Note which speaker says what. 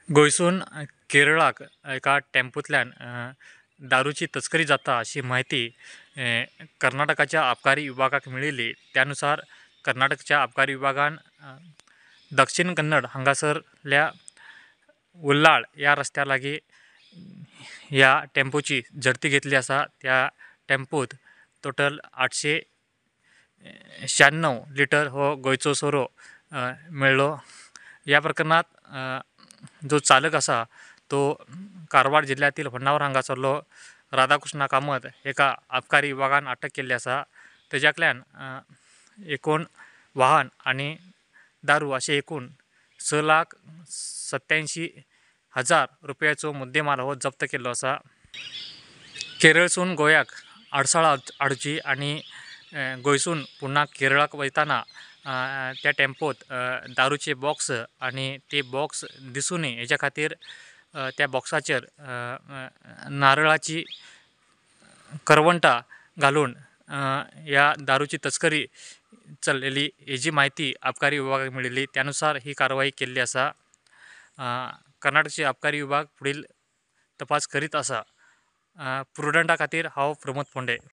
Speaker 1: गोंयसून केरळाक एका टेंपोतल्यान दारूची तस्करी जाता अशी म्हायती कर्नाटकाच्या आबकारी विभागाक मेळिल्ली. त्या नुसार कर्नाटकच्या आबकारी विभागान दक्षीण कन्नड हांगासरल्या उल्हाळ ह्या रस्त्या लागी ह्या टेंपोची झडती घेतली आसा. त्या टेंपोत टोटल 896 लिटर हो गोंयचो सोरो मेळ्ळो. ह्या प्रकरणात जो चालक आसा तो कारवार जिल्ल्यांतील होन्नावर हांगासरलो राधाकृष्णा कामत हेका आबकारी विभागान अटक केल्ली आसा. तेज्याकल्यान एकूण वाहन आनी दारू अशें एकूण 6,87,000 रुपयाचो मुद्देमाल हो जप्त केल्लो आसा. केरळसून गोंयाक आडसाळा हाडची आनी गोंयसून पुन्हा केरळाक वयताना त्या टेंपोत दारूचे बॉक्स आनी ते बॉक्स दिसूं न्ही हेच्या खातीर त्या बॉक्साचेर नारळाची करवंटा घालून ह्या दारूची तस्करी चल्लेली हेजी म्हायती आबकारी विभागाक मेळिल्ली. त्यानुसार ही कारवाई केल्ली आसा. कर्नाटकचे आबकारी विभाग फुडील तपास करीत आसा. प्रुडंटा खातीर हांव प्रमोद फोंडे.